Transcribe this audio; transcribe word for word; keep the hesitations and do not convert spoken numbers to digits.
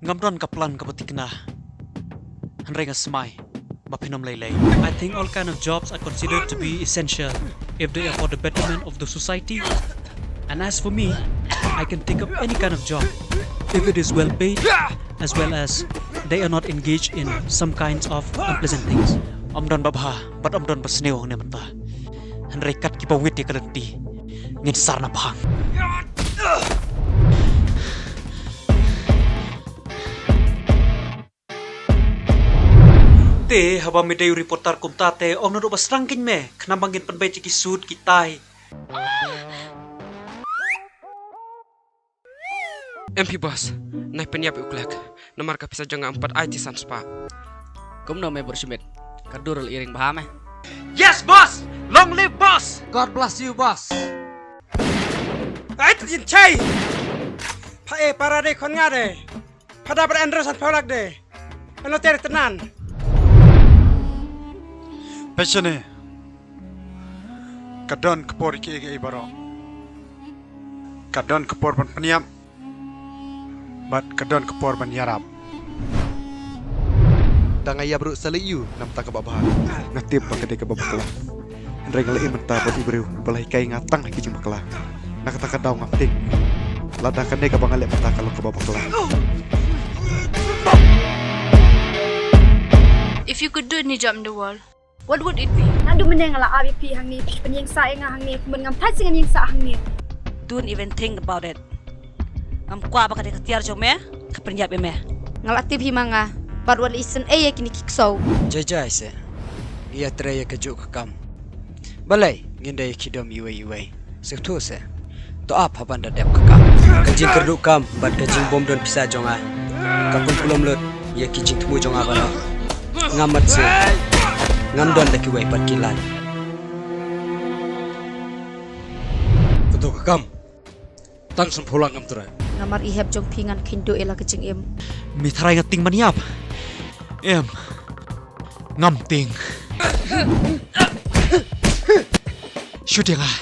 Ngam don ka plan kaba thikna. Hynrei nga smai ba phin ym lei lei. I think all kind of jobs are considered to be essential if they are for the betterment of the society. And as for me, I can take up any kind of job if it is well paid, as well as they are not engaged in some kinds of unpleasant things. Ym don ba bha bad ym don ba sniew hangne mynta. Hynrei kat kiba wit ïa ka lynti, ngin sar na phang. Te haba me dei u reporter kumta te, ong naduh ba sdang kein me, khnang ba ngin pynbeit ïa ki suit ki tie. Em phi boss, nai pynïap ïa u Klek. Namar ka pisa jong nga ym pat ai ti san spah. Kumno me Bor Schmidt? Ka dur la iring bha me. Yes boss! Long live boss! God bless you boss. Ai tu jin chai. Pha e para de khon nga de. Pha da para Andrew san pholak de. Ano ter tenan. Pechane. Ka don ka por kiei kiei baroh. Ka don ka por ban pynïap. Bad ka don ka por ban ïarap. Da nga ïap ruh sa lei ïu namta kaba bha. Nga tip ba ka dei kaba bakla. Hynrei nga leh mynta bad u briew ba la hikai nga tang ha ki jingbakla. Na kata ka daw ngam tieng. Lada kane kaba nga leh mynta ka long kaba bakla. If you could do any job in the world, what would it be? Naduh mynne nga la ap ïa phi hangne, phi pynïeng sah ïa nga hangne, kumne ngam thait sien ngam ïeng sah hangne. Don't even think about it. Ngam kwah ba ka dei ka tiar jong me ka pynïap ïa me. Nga la tip hi ma nga bad wat isynei ïa kine ki ksew. Jai jai se. Ïa trei ïa kajuh ka kam. Balei ngin da ïa ki dom iwei iwei. Sngewthuh se. To ap haba da dep ka kam. Ka jingkyrduh kam bad ka jingbym don pisa jong nga ka pynkulom lut ïa ki jingthmu jong nga baroh. Ngam mat se. Ngam don da kiwei pat ki lad. Kato ka kam. Tang san phew lak ngam trai. Namar i hep jong phi ngan kheiñ duh ïa la ka jingim. Me trai nga tieng ban ïap? Em. Ngam tieng. Shu tieng ah.